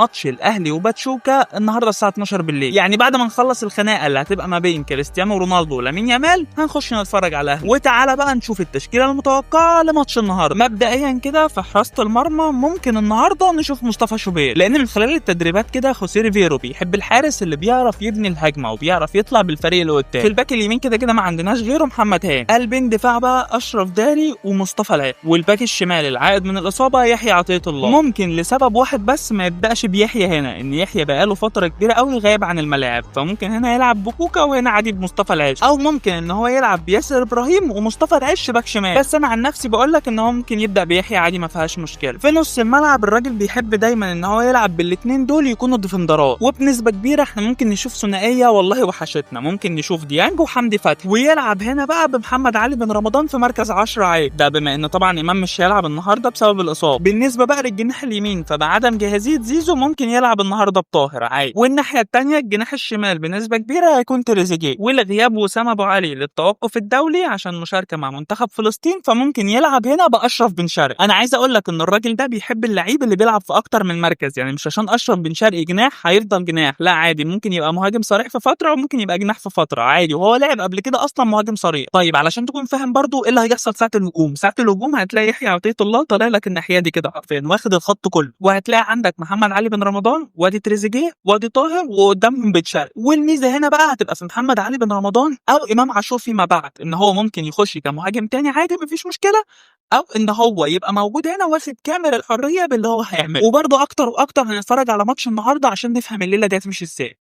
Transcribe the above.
ماتش الاهلي وباتشوكا النهارده الساعة 12 بالليل، يعني بعد ما نخلص الخناقة اللي هتبقى ما بين كريستيانو رونالدو ولامين يامال هنخش نتفرج على الاهلي. وتعالى بقى نشوف التشكيلة المتوقعة لماتش النهارده. مبدئيا كده في حراسة المرمى ممكن النهارده نشوف مصطفى شوبير، لان من خلال التدريبات كده خوسيه ريفيرو بيحب الحارس اللي بيعرف يبني الهجمة وبيعرف يطلع بالفريق اللي قدام. في الباك اليمين كده كده ما عندناش غيره محمد هاني. قلبين دفاع بقى اشرف داري ومصطفى العيد، والباك الشمال العائد من الاصابة يحيى عطية الله. ممكن لسبب واحد بس ما يبداش بيحيى هنا، ان يحيى بقاله فترة كبيرة قوي غايب عن الملاعب، فممكن هنا يلعب بكوكا وهنا عادي بمصطفى العش، او ممكن ان هو يلعب بياسر ابراهيم ومصطفى العش باك شمال. بس انا عن نفسي بقول لك ان هو ممكن يبدا بيحيى عادي ما فيهاش مشكلة. في نص الملعب الراجل بيحب دايما ان هو يلعب بالاثنين دول يكونوا ديفندرات، وبنسبة كبيرة احنا ممكن نشوف ثنائية والله وحشتنا، ممكن نشوف ديانج وحمدي فتحي، ويلعب هنا بقى بمحمد علي بن رمضان في مركز 10 عادي، ده بما ان طبعا امام مش هيلعب النهارده بسبب الاصابة. بالنسبة بقى للجناح اليمين فبعدم جاهزية زيزو ممكن يلعب النهارده بطاهر عادي. والناحية الثانية الجناح الشمال بنسبة كبيرة هيكون تريزيجيه، ولغياب وسام ابو علي للتوقف الدولي عشان مشاركة مع منتخب فلسطين فممكن يلعب هنا باشرف بن شرقي. انا عايز اقول لك ان الراجل ده بيحب اللعيب اللي بيلعب في اكتر من مركز، يعني مش عشان اشرف بن شرقي جناح هيفضل جناح، لا عادي ممكن يبقى مهاجم صريح في فترة وممكن يبقى جناح في فترة عادي، وهو لعب قبل كده اصلا مهاجم صريح. طيب علشان تكون فاهم برضو ايه اللي هيحصل ساعة الهجوم، ساعة الهجوم هتلاقي يحيى عطية الله طالع لك الناحية دي كده حرفيا واخد الخط كله، وهتلاقي عندك محمد علي بن رمضان وادي تريزيجيه وادي طاهر وقدامهم بن شرقي. والميزة هنا بقى هتبقى في محمد علي بن رمضان او امام عاشور فيما بعد، ان هو ممكن يخش كمهاجم تاني عادي مفيش مشكلة، او ان هو يبقى موجود هنا واخد كامل الحرية باللي هو هيعمله. وبرضه اكتر واكتر هنتفرج على ماتش النهارده عشان نفهم الليلة دي هتمشي ازاي.